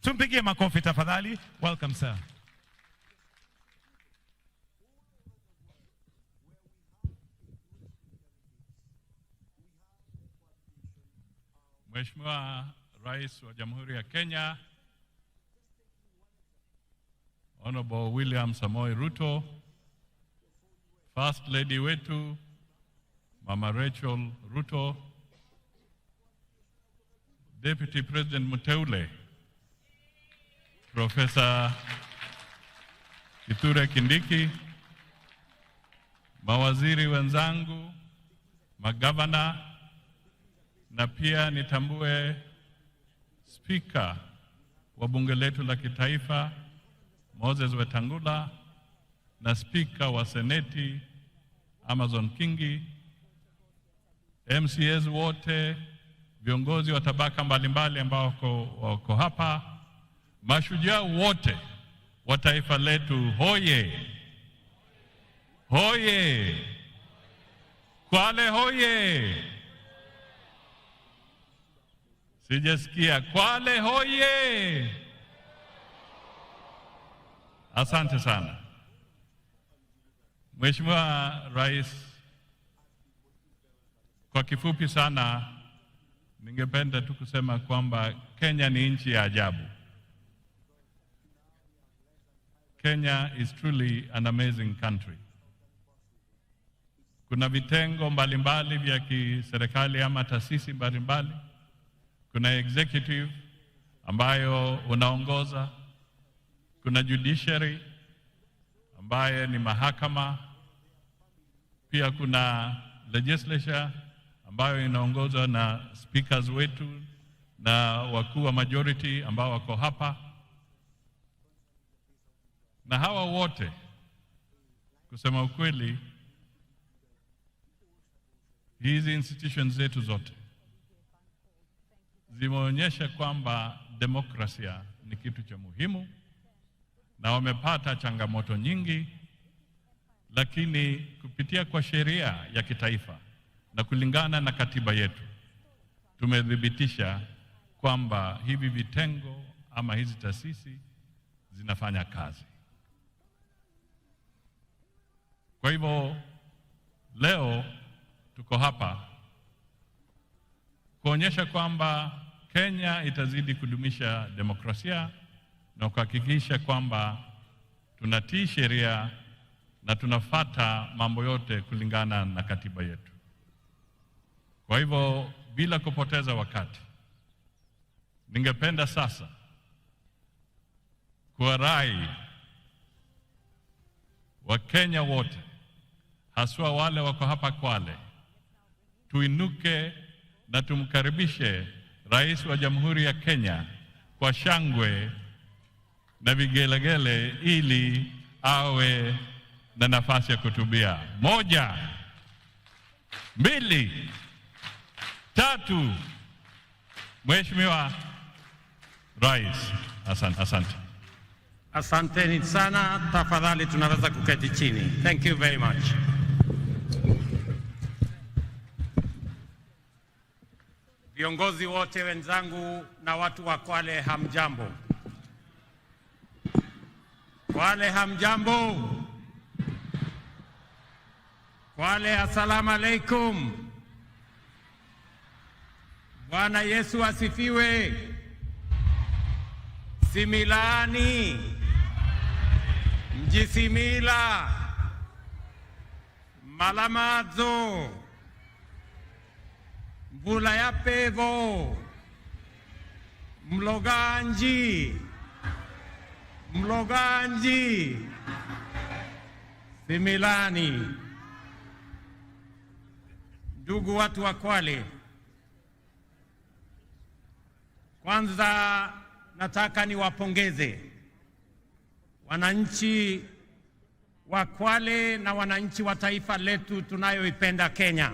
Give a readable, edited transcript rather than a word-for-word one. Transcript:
Tumpigie makofi tafadhali. Welcome, sir. Mheshimiwa Rais wa Jamhuri ya Kenya, Honorable William Samoei Ruto, First Lady wetu Mama Rachel Ruto, Deputy President Mteule Professor Kithure Kindiki, mawaziri wenzangu, magavana, na pia nitambue Spika wa bunge letu la kitaifa Moses Wetangula na Spika wa Seneti Amazon Kingi, MCAs wote, viongozi wa tabaka mbalimbali ambao wako hapa, mashujaa wote wa taifa letu, hoye hoye! Kwale hoye! Sijasikia Kwale hoye! Asante sana. Mheshimiwa Rais, kwa kifupi sana ningependa tu kusema kwamba Kenya ni nchi ya ajabu. Kenya is truly an amazing country. Kuna vitengo mbalimbali vya kiserikali ama taasisi mbalimbali. Kuna executive ambayo unaongoza, kuna judiciary ambaye ni mahakama, pia kuna legislature ambayo inaongozwa na speakers wetu na wakuu wa majority ambao wako hapa, na hawa wote kusema ukweli, hizi institutions zetu zote zimeonyesha kwamba demokrasia ni kitu cha muhimu, na wamepata changamoto nyingi, lakini kupitia kwa sheria ya kitaifa na kulingana na katiba yetu tumethibitisha kwamba hivi vitengo ama hizi taasisi zinafanya kazi. Kwa hivyo leo tuko hapa kuonyesha kwamba Kenya itazidi kudumisha demokrasia na kuhakikisha kwamba tunatii sheria na tunafata mambo yote kulingana na katiba yetu. Kwa hivyo bila kupoteza wakati, ningependa sasa kuwarai Wakenya wote, haswa wale wako hapa Kwale, tuinuke na tumkaribishe Rais wa Jamhuri ya Kenya kwa shangwe na vigelegele ili awe na nafasi ya kuhutubia. 1, 2, 3. Mheshimiwa Rais, asante, asante. Asanteni sana, tafadhali tunaweza kuketi chini. Thank you very much. Viongozi wote wenzangu na watu wa Kwale, hamjambo. Kwale hamjambo. Kwale assalamu alaikum. Bwana Yesu asifiwe. Similani, Mjisimila, Malamadzo, Mvula ya Pevo, Mloganji, Mloganji, Similani. Ndugu watu wa Kwale, kwanza nataka niwapongeze wananchi wa Kwale na wananchi wa taifa letu tunayoipenda Kenya.